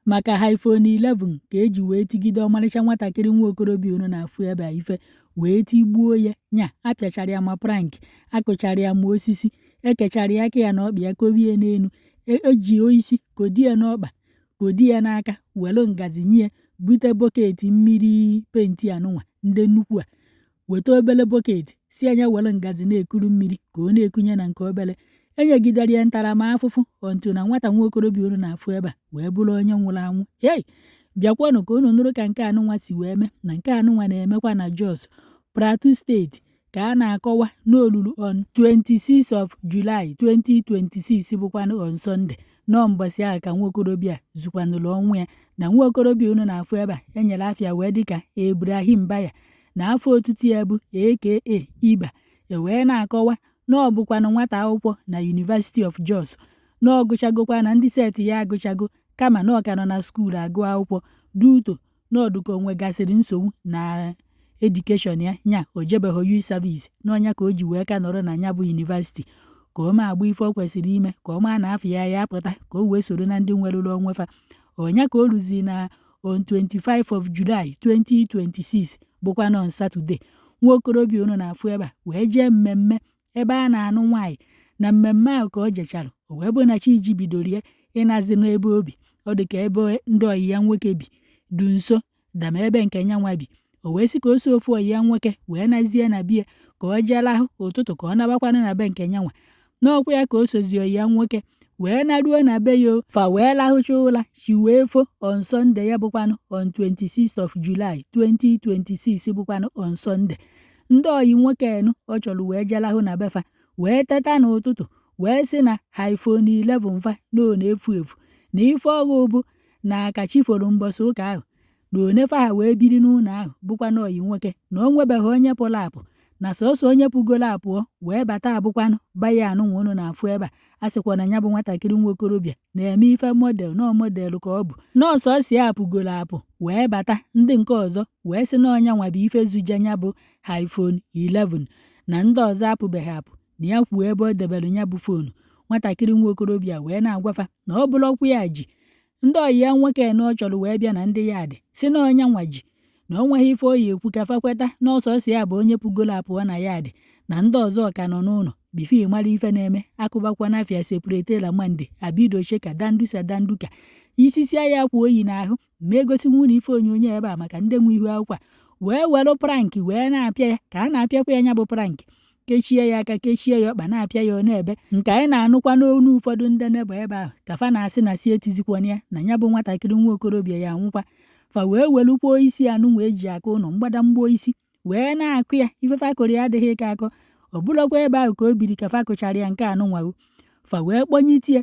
Maka iPhone 11 ka eji wee tigide ọmarịcha nwatakịrị nwa okorobịa unu na-afụ ebe a ife wee tigbuo ya. Nya apịachara ya ma plank, akụchara ya ma osisi, ekechara ya aka ya na ọkpa ya, kobie n'elu, eji oisi kodie n'ọkpa, kodie ya n'aka, welu ngazi nye, bute bucket mmiri paint anụnwa ndị nnukwu a, weta obele bucket, si anya welu ngazi na-ekuru mmiri ka ọ na-ekunye na nke obele. Enyegidere ya ntaramahụhụ until na nwata nwa okorobịa unu na-afụ ebe a wee bụrụ onye nwụrụ anwụ. Hei, bịakwanụ ka unu nụrụ ka nke anụnwa si wee mee. Na nke anụnwa na-emekwa na Jos, Plateau State, ka a na-akọwa n'olulu on 26 of July 2026, bụkwanụ on Sunday, nọọ mbọsị ahụ ka nwa okorobịa zukwanụrụ ọnwụ ya. Na nwa okorobịa unu na-afụ ebe a enyere afịa wee dịka Ibrahim Baya, na afọ otutu ya bụ aka Iba, e wee na-akọwa na ọ bụkwanụ nwata akwụkwọ na University of Jos, na ọ gụchagokwa na ndị set ya agụchago, kama na ọ ka nọ na school agụ akwụkwọ duto n'ọdụka o nwegasịrị nsogbu na education ya. Nya o jebeghị youth service n'ọnya ka o ji wee ka nọrọ na ya bụ university ka o mee agba ife o kwesịrị ime, ka ọ maa na afọ ya ya apụta, ka o wee soro na ndị nwerụrụ onwe fa. Ọnya ka o ruzi na on 25 of July 2026, bụkwa on Saturday, nwa okorobịa unu na-afụ ebe a wee jee mmemme ebe a na-anụ nwaanyị. Na mmemme ahụ ka o jechara, o wee bụ na chi ji bidoro ya ịnazi n'ebe obi. Ọ dị ka ebe ndị ọyị ya nwoke bi du nso dama ebe nke nyanwa bi. O wee sị ka o si ofu ọyị ya nwoke wee nazie na bie ka o jee lahụ, ụtụtụ ka ọ nabakwanụ na be nke nyanwa. N'ọkwa ya ka o sozi ọyị ya nwoke wee naruo na be ya. Fa wee lahụcha ụla, chi wee fo on Sunday ya, bụkwanụ on 26th of July 2026, bụkwanụ on Sunday. Ndị ọyị nwoke enu ọ chọrọ wee jee lahụ na befa wee teta n'ụtụtụ wee sị na iPhone 11 fa na ọ na-efu efu, na ife ọghụ bụ na ka chi foro mbọsị ụka ahụ na onefa ha wee biri n'ụlọ ahụ, bụkwa na ọyị nwoke na o nwebeghị onye pụrụ apụ, na sọsọ onye pụgoro apụọ wee bata abụkwanụ baya anụnwa unu na-afụ ebe a. A sịkwa na ya bụ nwatakịrị nwa okorobịa na-eme ife model, nọọ model ka ọ bụ, nọọsụ ọsị ya pụgoro apụ wee bata. Ndị nke ọzọ wee sị na ọnya nwa bụ ife zuje ya bụ iPhone 11, na ndị ọzọ apụbeghị apụ, na ya kwuo ebe o debere ya bụ phone. Nwatakịrị nwa okorobịa wee na-agwafa na ọ bụrụkwa ya ji. Ndị ọyị ya nwoke na ọ chọrọ wee bịa na ndị ya dị si na ọnya nwa ji, na o nweghị ife oyi ekwu ka fa kweta na ọsọsọ ya bụ onye pụgoro apụọ na ya dị, na ndị ọzọ ka nọ n'ụlọ. Before mara ife na-eme, akụbakwa n'afịa sepuretela mande abido cheka dandusa danduka isisia ya akwa oyi n'ahụ. Ma egosi nwunye ife onyonyo ebe a maka ndị nwe ihu akwụkwọ a wee werụ plank wee na-apịa ya, ka a na-apịakwa ya, nya bụ plank, kechie ya aka, kechie ya ọkpa, na-apịa ya, ọ na-ebe. Nke anyị na-anụkwa n'onu ụfọdụ ndị neighbour ebe ahụ ka fa na-asị na si etizikwana ya, na ya bụ nwatakịrị nwa okorobịa ya anwụkwa. Fa wee welukwa isi anụnwa eji akụ ụlọ, mgbadamgba isi, wee na-akụ ya. Ife fa kụrụ ya adịghị ka akọ. Ọ bụrụkwa ebe ahụ ka o biri ka fa kụchara ya nke anụnwa. Fa wee kpọnyitie,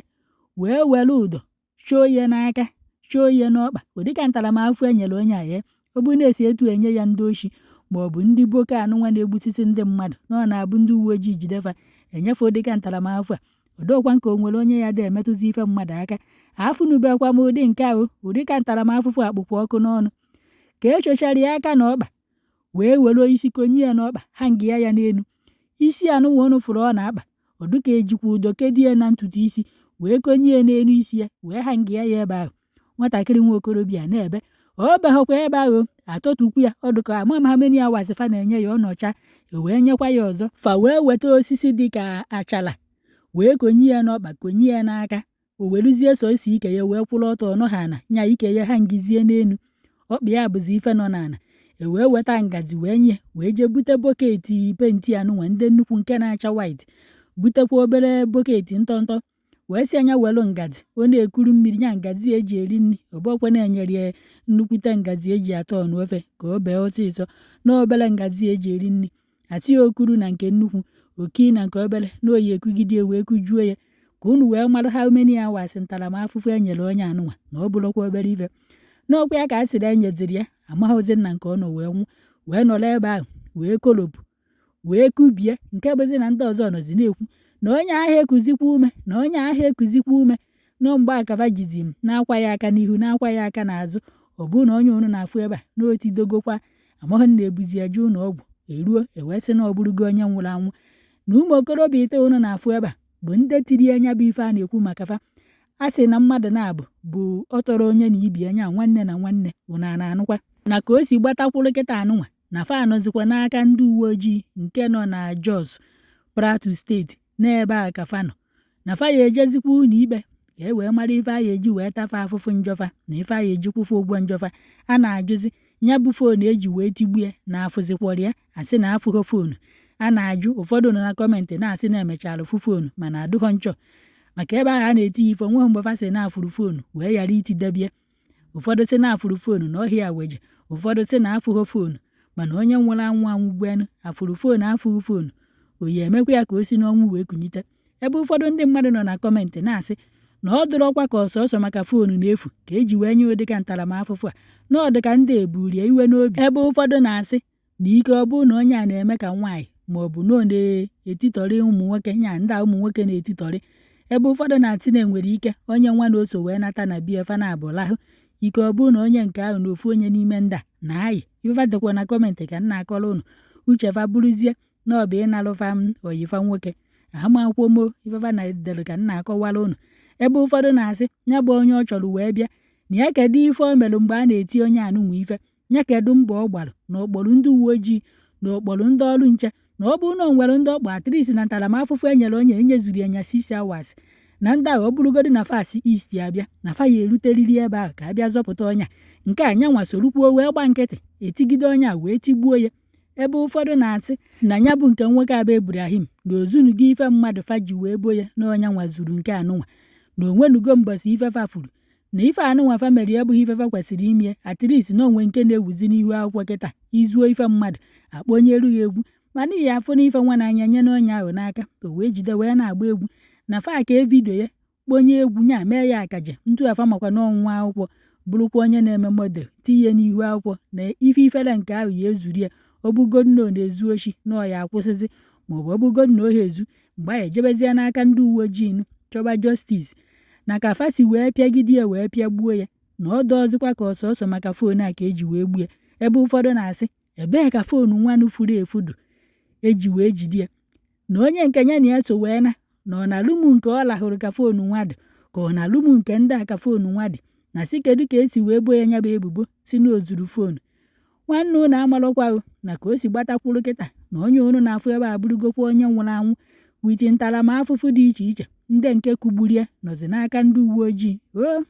wee were ụdọ choo ya n'aka, choo ya n'ọkpa, ụdịka ntaramahụhụ e nyere onye a ya. Ọ bụrụ na-esi etu enye ya ndị oshi maọbụ ndị boko anụnwa na-egbusisi ndị mmadụ, na ọ na-abụ ndị uwe ojii jidefa, enyefe ụdịka ntaramahụhụ a, ọdọkwa nke o nwere onye ya dị emetụzi ife mmadụ aka. Afụnubekwa m ụdị nke ahụ. Ụdịka ntaramahụhụ akpụkwa ọkụ n'ọnụ ka echochara ya aka na ọkpa, wee were isi konye ya n'ọkpa, ha ngịa ya n'elu isi anụnwa unu fụrụ ọ na-akpa. Ọdụka ejikwa ụdọ kedie na ntutu isi wee konye ya n'elu isi ya, wee ha ngịa ya ebe ahụ. Nwatakịrị nwa okorobịa na-ebe, o beghọkwa ebe ahụ. Atọtukwu ya ọdụka ama m ha many hours fa na-enye ya, ọ nọcha, e wee nyekwa ya ọzọ. Fa wee weta osisi dịka achala wee konye ya n'ọkpa, konye ya n'aka. O weluzie sọ isi ike ya wee kwụrụ ọtọ, ọnọ ha ana nya ike ya ha ngizie n'elu ọkpa ya, bụzi ife nọ n'ala. E wee weta ngazi wee nye, wee jee bute bucket paint anụnwa ndị nnukwu nke na-acha white, butekwa obere bucket ntọntọ, wee sị anya welu ngazi ọ na-ekuru mmiri, nya ngazi eji eri nri. Ọbọkwa na-enyere ya nnukwute ngazi eji atọ ọnụ ofe ka o bee ọsịsọ, na obere ngazi eji eri nri. Ati ya okuru na nke nnukwu, oki na nke obere, na oyi ekugide wee kujuo ya, ka unu wee mara how many hours ntaramahụhụ e nyere onye anụnwa, na ọ bụrụkwa obere ife. N'ọkwa ya ka a sịrị enyeziri ya, amaghịzi na nke ọ nọ wee nwụ, wee nọrọ ebe ahụ wee kolopụ wee kubie. Nke bụzi na ndị ọzọ nọzi na-ekwu na onye ahụ ekuzikwa ume, na onye ahụ ekuzikwa ume nọ. Mgbe akava jizi m na-akwa ya aka n'ihu, na-akwa ya aka n'azụ, ọ bụrụ na onye unu na-afụ ebe a na otidogokwa, amaghị na-ebuzi eje ụlọ ọgwụ eruo, ewee sị na ọ bụrụgo onye nwụrụ anwụ. Na ụmụ okorobịa ite unu na-afụ ebe a bụ ndị tiri anya bụ ife a na-ekwu maka fa. A sị na mmadụ na-abụ bụ ọ tọrọ onye na ibi anya, nwanne na nwanne. Unu a na-anụkwa na ka o si gbatakwụrụ kịta anụnwa na fa anọzikwa n'aka ndị uwe ojii nke nọ na Jos, Plateau Steeti, n'ebe a ka fa nọ na fa ya ejezikwa ụlọ ikpe ka e wee mara ife a ya eji wee tafe afụfụ njọfa na ife a ya eji kwụfe ụgwọ njọfa. A na-ajụzi, ya bụ phone eji wee tigbu ya na afụzikwọrọ ya? Asị na afụghị phone. A na-ajụ, ụfọdụ nọ na comment na-asị na emechara fụ phone, mana adụghọ nchọ maka ebe ahụ a na-eti ya ife onweghị mgbe fa sị na afụrụ phone wee ghara itidebie. Ụfọdụ sị na afụrụ phone na ọhịa weje, ụfọdụ sị na afụghị phone. Mana onye nwụrụ anwụ anwụgbuenu, afụrụ phone, afụghị phone, oyi emekwa ya ka o si n'ọnwụ wee kunite. Ebe ụfọdụ ndị mmadụ nọ na comment na-asị na ọ dụrọkwa ka ọsọsọ maka phone na-efu ka eji wee nye ụdịka ntaramahụhụ a, na ọ dịka ndị eburie iwe n'obi. Ebe ụfọdụ na-asị na ike ọ bụrụ na onye a na-eme ka nwaanyị, ma ọ bụ na ọ na-etitọrị ụmụ nwoke, nya ndị a ụmụ nwoke na-etitọrị. Ebe ụfọdụ na-asị na enwere ike onye nwa na oso wee nata na bie fa na abụ lahụ ike, ọ bụrụ na onye nke ahụ na ofu onye n'ime ndị a na-ayị ifefa dịkwa na comment ka m na-akọrọ unu uche fa bụrụzie na ọ bụ ịnalụfa m oyifa nwoke amakwomo ifefa na dere ka m na-akọwara unu. Ebe ụfọdụ na-asị ya bụ onye ọ chọrọ wee bịa na ya, kedu ife o mere mgbe a na-eti onye anụnwa ife ya? Kedu mbọ ọ gbarụ na okporo ndị uwe ojii na okporo ndị ọrụ nche? Na ọ bụrụ na o nwere ndị ọkpọ, at least na ntaramahụhụ e nyere onye enyezuru ya nya 6 hours na ndị ahụ, ọ bụrụgodị na fasi east abịa na fa ya eruteriri ebe ahụ ka a bịa zọpụta onye a. Nke a nyanwa sorukwuo wee gba nkịtị, etigide onye a wee tigbuo ya. Ebe ụfọdụ na-asị na ya bụ nke nwoke abụ Ibrahim na ozunugo ife mmadụ fa ji wee bo ya na onye nwa zuru nke anụnwa, na onwenugo mbọsị ife fa furu na ife anụnwa fa mere ya bụghị ife fa kwesịrị ime. At least na onwe nke na-ewuzi n'ihu akwụkwọ kịta, izuo ife mmadụ akpọnyeru ya egwu, mana ihe afụ na ife nwa n'anya nye na onye ahụ n'aka o wee jide wee na-agba egwu na fa ka evideo ya kponye egwu nya mee ya akaje ntu afa, makwa na ọnwa akwụkwọ bụrụkwa onye na-eme model tinye n'ihu akwụkwọ na ife ifere nke ahụ ya ezuru ya. Ọ bụgodu na ọ na-ezu oshi na ọ ya akwụsịzi, maọbụ ọ bụgodu na ohi ezu mgbe anyị ejebezie n'aka ndị uwe ojii nụ chọba justice na ka fa si wee pịagide ya wee pịagbuo ya, na ọ dọọzikwa ka ọsọsọ maka phone a ka eji wee gbuo ya. Ebe ụfọdụ na-asị, ebee ka phone nwanụ furu efu dụ eji wee jide ya, na onye nke ya na ya so wee na ọ na room nke ọ lahụrụ ka phone nwa dị, ka ọ na room nke ndị a ka phone nwa dị, na si kedu ka esi wee bo ya nya bụ ebubo si na ozuru phone nwanne unu? Amalụkwaghị na ka o si gbatakwuru kịta na onye unu na-afụ ebe a bụrụgokwa onye nwụrụ anwụ with ntaramahụhụ dị iche iche. Ndị nke kụgburu ya nọzi n'aka ndị uwe ojii o.